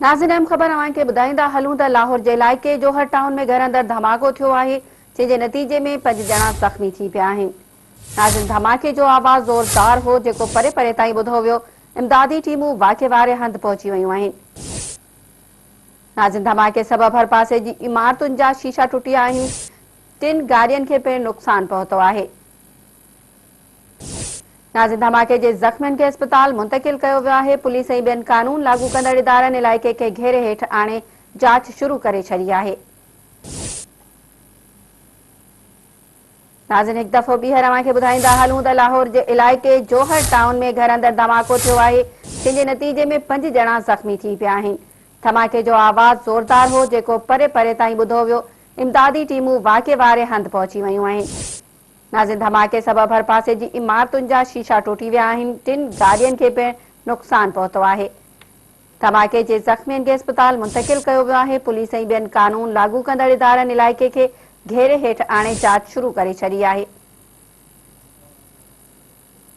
ناظرين اهم خبر اوهان کي ٻڌائيندا هلون ته لاهور جي علائقي جوهر ٽائون ۾ گهر اندر ڌماڪو ٿيو آهي جنهن جي نتيجي ۾ پنج ڄڻا زخمي ٿي پيا آهن. ناظرين ڌماڪي جو آواز زوردار هو جيڪو پري پري تائين ٻڌو ويو امدادي ٽيمون واقعي واري هنڌ پهچي ويون آهن. ناظرين ڌماڪي سبب ڀرپاسي جي عمارتن جا شيشا ٽٽي ويا آهن ٽن گاڏين کي پڻ نقصان پهتو آهي. ناظم ڌماڪي جي زخمين کي اسپتال منتقل ڪيو ويو آهي، پوليس ۽ ٻين قانون لاڳو ڪندڙ ادارن علائقي کي گهيري هيٺ آڻي جاچ شروع ڪري ڇڏي آهي. ناظرين هڪ دفعو ٻيهر اوهان کي ٻڌائيندا هلون ته لاهور جي علائقي جوهر ٽائون ۾ گهر اندر ڌماڪو ٿيو آهي جنهن جي نتيجي ۾ پنج ڄڻا زخمي ٿي پيا آهن. ڌماڪي جو آواز زوردار هو جيڪو پري پري تائين ٻڌو ويو، امدادي ٽيمون واقعي واري هنڌ پهچي ويون آهن. ناظرين ڌماڪي سبب ڀرپاسي جي عمارتن جا شيشا ٽوٽي ويا آهن، ٽن گاڏين کي پڻ نقصان پهتو آهي. ڌماڪي جي زخمين کي اسپتال منتقل ڪيو ويو آهي، پوليس ۽ ٻين قانون لاڳو ڪندڙ ادارن علائقي کي گهيري هيٺ آڻي جاچ شروع ڪري ڇڏي آهي.